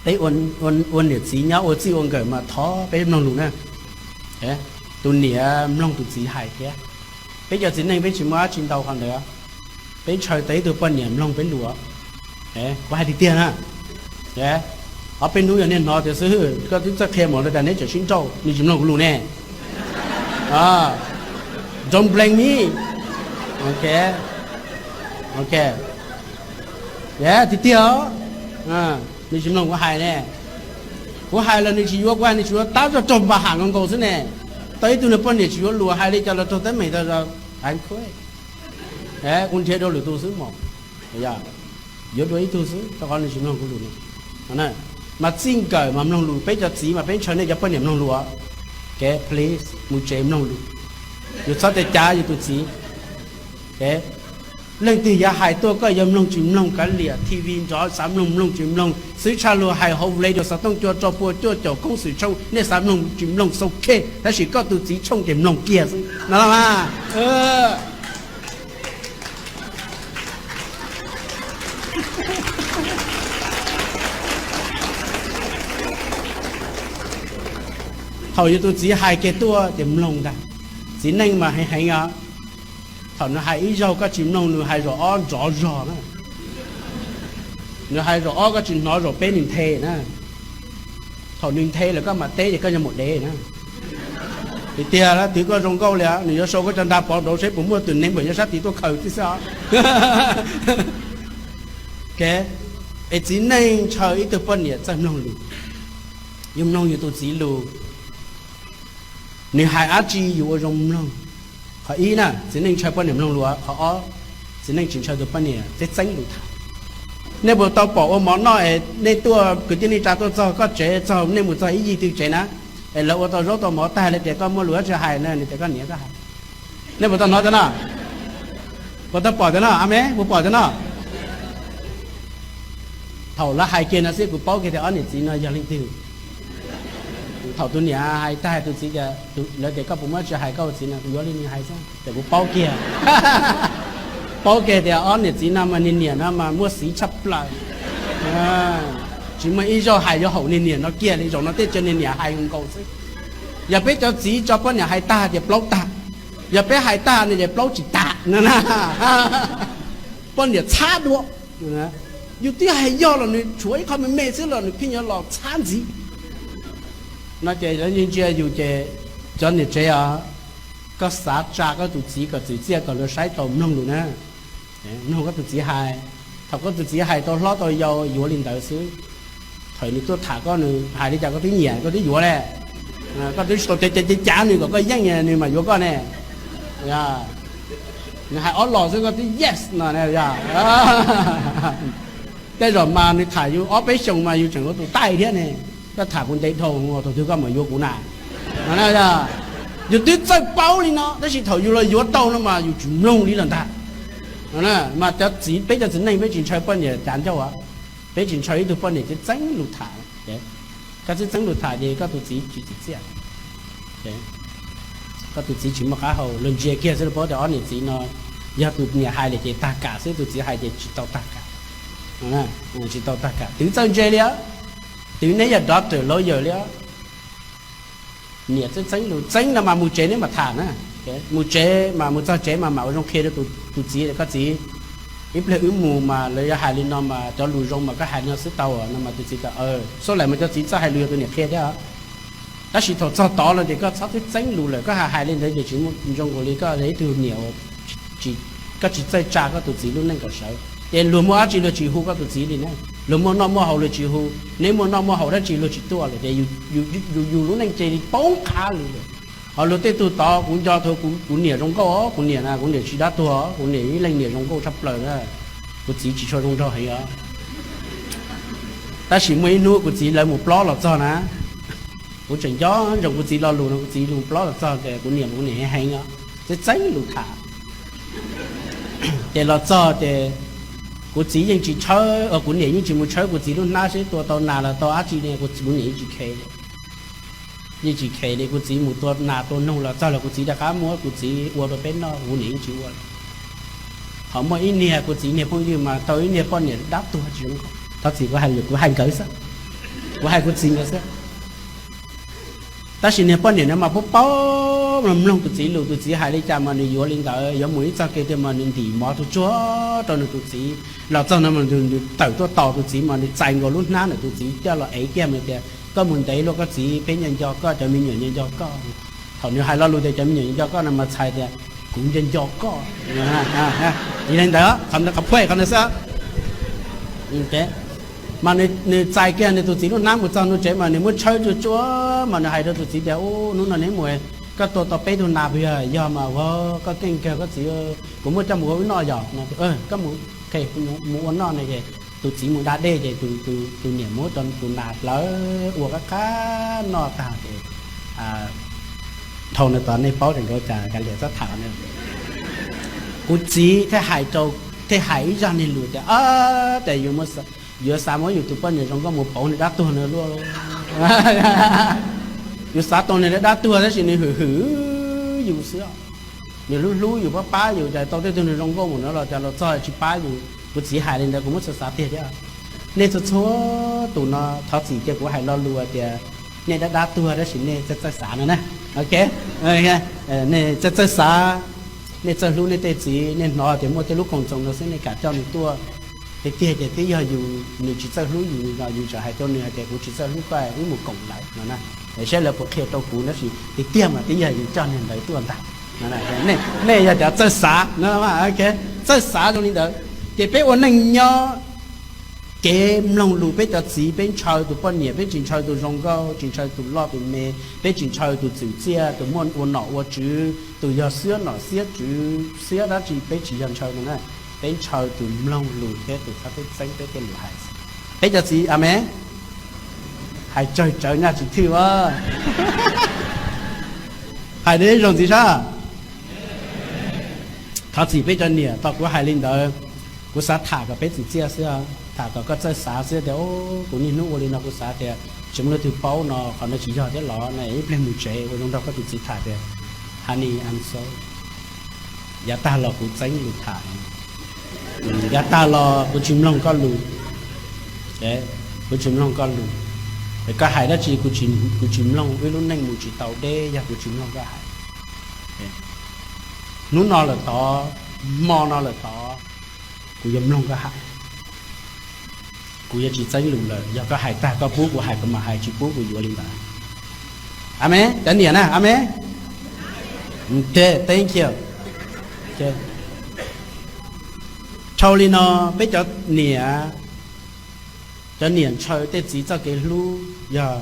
Peb ua niam txiv nyob ua txij ua nkawm mas thov peb mloog lus na. Tus niam mloog tus txiv hais thiab. Peb cov txiv neej peb tsis muaj dab tsi ntau qhov ntawd. Peb ntshaw tau ib tug poj niam mloog peb lus. Kuv hais tiag tiag na. Ob peb hnub yog nej hnov tias xwb, koj twb txawj qhia mus li tas neb tseem sib nrauj, nws tsis mloog kuv lus ne. Don't blame me. Ok. Tiag tiag os. Nws tsis mloog kuv hais ne. Kuv hais los nws tsis yuav, kuv hais nws tsis yuav, tab zog raug npa ham nkaus nkaus xwb ne. Tau ib tug niag poj niam tsis yuav lus hais li cas los raug teeb meem tag zog. Kuv nrhiav dua lwm tus xwb mas. Yuav dua ib tug xwb rau qhov nws tsis mloog kuv lus no. Mas txij nkawm mas mloog lus, peb cov txiv mas peb ntshaw nej cov poj niam mloog lus. Ok, please, mus tsev mloog lus. Yus txhob tias cav yus tus txiv. Leej twg yuav hais tuaj koj yuav mloog tsis mloog kav liam, T V nrov xav mloog mloog tsis mloog, xwb tshaj luag hais hauv radio xov tooj cua rau pua cuaj caum koob xwm tshooj, nej xav mloog tsis mloog xau khej, tab sis koj tus txiv tshooj ces mloog kiag xwb no los mas. Thaum yus tus txiv hais kiag tuaj ces mloog ntag. Txiv neej mas heev heev os. Thaum nws hais ib zaug koj tsis mloog, nws hais zaum ob nrov zog na. Nws hais zaum ob koj tsis hnov, zaum peb nws nthe na. Thaum nws nthe lawm koj mam teb ces koj yog maum dev na. Tiag tiag, twv koj zoo nkauj li, nws yuav sau koj cov nra pov nraud seb puas muaj tus neeg npam nyob sab tid tuaj khaws tib xwb os. Es txiv neej ntshaw ib tug poj niam txawj mloog lus. Yus mloog yus tus txiv lus, nws hais dab tsi yus ua zoo mloog. Qhov ib na, txiv neej ntshaw poj niam mloog lus. Qhov ob, txiv neej tsis ntshaw tus poj niam txeeb txeeb lus tham. Nej puas tau pom ua mov noj es nej tuaj kwv tij neej tsa tuaj txog koj tsev, txog nej mus txog ib yig twg tsev na, es lawv ua tau zaub tau mov tag li tias koj muaj lus dab tsi hais na, nws tias koj niam koj hais. Nej puas tau hnov tias no? Puas tau pom tias no? Amees, puas pom tias no? Thaum lawv hais kiag no xwb kuv paub kiag tias ob niam txiv no yog leej twg. Thaum tus niam hais tag hais tus txiv tias, lawv tias koj puas muaj dab tsi hais koj tus txiv no, kuv yuav li nws hais xwb ces kuv paub kiag. Paub kiag tias ob niam txiv no mas niag niam no mas muaj xiv tshaj plaws. Tsis muaj ib zaug hais yuav haum niag niam no kiag li, zaum no tej cov niag niam hais nkaus xwb. Yog peb cov txiv tso poj niam hais tag ces plaub tag, yog peb hais tag no ces plaub tsis tas no na. Poj niam txhab dua. Yus twb hais yog los nws tshuav ib qho me me xwb los nws pheej yuav los txhab ntxiv. No ces lawv ntsia ntsia yus ces, cov niam tsev os, koj xav tsa koj tus txiv kom txwm txiaj kom luag saib tau mloog lus na. Mloog koj tus txiv hais. Thaum koj tus txiv hais tau hlob tau yau yuav li ntawd xwb. Thaum nws tuaj tham koj, nws hais li cas koj twb nyiam koj twb yuav li. Koj twb tsis tau cav cav cav nws kom koj yeej nws mam yuav koj ne. Nws hais ob los xwb koj twb yes no. Tej zaum mas nws tham yus ob peb xyoos mas yus tseem ua tus taij thiab ne. Koj tham kuv ntev dhau, thaum twg koj mam yuav kuv na? Yus twb txawj paub li no tab sis thaum yus los yuav tau no mas yus tsis mloog li lawm ntag. Mas cov txiv, peb cov txiv neej peb tsis ntshaw poj niam cav ncauj, peb tsis ntshaw ib tug poj niam txeeb txeeb lus tham. Koj txeeb txeeb lus tham ces koj tus txiv tsis txwm txiaj. Koj tus txiv tsis muaj qab hau, luag ntsia kiag xwb los paub tias ob niam txiv no, yog tus niam hais lawm ces tag kam xwb, tus txiv hais ces tsis tau tag kam. Tsis tau tag kam, twv txawj ntse li os. Twv neb yog doctor lawyer li os. Niam txeeb txeeb lus txeeb no mas mus tsev neb mam tham na. Mus tsev mas mus txog tsev mas mam ua zoo qhia rau tus txiv, koj txiv, ib pliag wb mus mas lawv yuav hais li no mas cov lus zoo mas koj hais no xwb tau no mas tus txiv tias, xub lawm mas cov txiv txawj hais lus yog tus niam qhia thiab. Tab sis thaum txog tod no ces koj txhob twb txeeb lus lawm, koj hais hais li ntawd ces tsis zoo nkaus li koj yog ib tug niam, koj tsis txawj tsa koj tus txiv lub neej kom sawv. Ces luag muaj dab tsi luag tsis hu koj tus txiv li na, luag muaj noj muaj haus luag tsis hu, neb muaj noj muaj haus dab tsi luag tsis tuaj lawm ces yus lub neej cia li poob qab li lawm. Ho luag tej tug tod kuv nco thaum kuv niam zoo nkauj, kuv niam na kuv niam tsis dab tuag, kuv niam ib leej niam zoo nkauj tshaj plaws na, kuv txiv tsis tshua zoo nraug heev os. Tab sis muaj ib hnub kuv txiv lawv mus plob los txog na, kuv tseem nco ntsoov kuv txiv lo lus no, kuv txiv mus plob los txog ces kuv niam, kuv niam heev os, txeeb txeeb lus tham. Ces los txog ces kuv txiv yeej tsis tshawb, kuv niam yeej tsis mus tshawb kuv txiv lub hnab seb tua tau nas los tau dab tsi li, kuv niam yeej tsis kheev li. Yeej tsis kheev li, kuv txiv mus tua nas tua noog los txog los kuv txiv rov qab muab kuv txiv ua rau peb noj, kuv niam yeej tsis ua li. Ho muaj ib niag kuv txiv niag phooj ywg mas tau ib niag poj niam dab tuag tsis zoo nkauj, thov txim kuv hais nkawd xwb. Kuv hais kuv txiv nkawd xwb. Tab sis niag poj niam no mas paub paub mloog tus txiv lus, tus txiv hais li cas mas nws yuav li ntawd, yuav mus ib txoj kev twg mas nws ntim mov tsuag tsuag rau nws tus txiv. Los txog no nws tawm tuaj tos tus txiv mas nws txais nkaus lub hnab ntawm tus txiv coj los ev kiag mas tias, koj mus ntev luaj koj txiv, peb nco nco koj, cov me nyuam nco nco koj. Thaum nws hais lo lus tias cov me nyuam nco nco koj no mas txhais tias kuv nco nco koj. Li ntawd, qhov phuaj qhov ntawd xwb. Mas nws txais kiag nws tus txiv lub hnab mus txog ntua tsev mas nws muab tshawb tsuag tsuag mas nws hais rau tus txiv tias, ub, hnub no neb mus, koj tua tau peb tug nas puas yog? Yog mas, ua koj keej kawg koj txiv, kuv muab coj mus ua wb noj yom. Koj mus, mus ua noj no ces tus txiv mus da dej ces tus niam muab tus nas hlawv ua qab qab noj tag ces, dhau no tod nej paub tseem nkaus cas kav liam txhob tham. Kuv txiv thiaj hais rau, thiaj hais ib zaj niag lus tias, tes yuav xav muab yus tus poj niam zoo nkauj mus pauv niag dab tuag no luaj. Yus xav tau niag dab tuag tab sis nws hwm hwm yus xwb, nws hlub hlub yus pab pab yus, cas tau tej tug niag zoo nkauj mus no los cas los txog tsis pab yus. Kuv txiv hais li ntawd kuv muab xav xav tiag thiab. Nej txhua txhua tus no thov txim cia kuv hais lo lus tias nej dab dab tuag tab sis nej txawj txawj xav no na. Ok, nej txawj txawj xav, nej txawj hlub nej tej txiv, nej hnov tias muaj tej lub koom txoos no xwb nej kam coj nws tuaj. Tiag tiag ces twb yog yus, nws tsis txawj hlub yus no yus tseem hais rau nws hais tias kuv tsis txawj hlub koj, wb mus koom lawm no na. Saib lawv puas qhia rau kuv tab sis tiag tiag mas twb yog yus coj niag ntawd tuaj ntag. Nej yog cov txawj xav no, txawj xav zoo li ntawd. Ces peb ua neej nyob, kev mloog lus peb cov txiv, peb ntshaw tus poj niam, peb tsis ntshaw tus zoo nkauj, tsis ntshaw tus loj tus me, peb tsis ntshaw tus txwm txiaj, tus muaj ua nom ua tswv, tus yog xiab nom xiab tswv xiab dab tsi, peb tsis yog ntshaw no na. Peb ntshaw tus mloog lus thiab tus txhob txeeb peb tej lus hais. Peb cov txiv, amees. Hais tsawg tsawv nyaj tsis thwj a. Hais zoo ntxiv sab. Thov txim peb cov niam, tau kuv hais li ntawd, kuv xav tham kom peb txwm txiaj xwb, tham kom koj txawj xav xwb tias, kuv niaj hnub ua li no kuv xav tias tsis muaj leej twg paub no qhov no tsis yog thiab los no, ib pliag mus tsev ua zoo nrog koj tus txiv tham tias, honey, I'm sorry, yav tag los kuv txeeb lus tham, yav tag los kuv tsis mloog koj lus, kuv tsis mloog koj lus. Koj hais dab tsi kuv tsis mloog, wb lub neej mus tsis tau deb yog kuv tsis mloog koj hais. Hnub no lawm tod, hmo no lawm tod, kuv yuav mloog koj hais. Kuv yuav tsis txeeb lus lawm, yog koj hais tag koj pub kuv hais kuv mam hais, tsis pub kuv yuav li ntawd. Amees, cov niam na, amees. Thank you. Dhau li no, peb cov niam, cov niam ntshaw tej txiv txoj kev hlub yog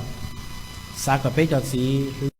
xav kom peb cov txiv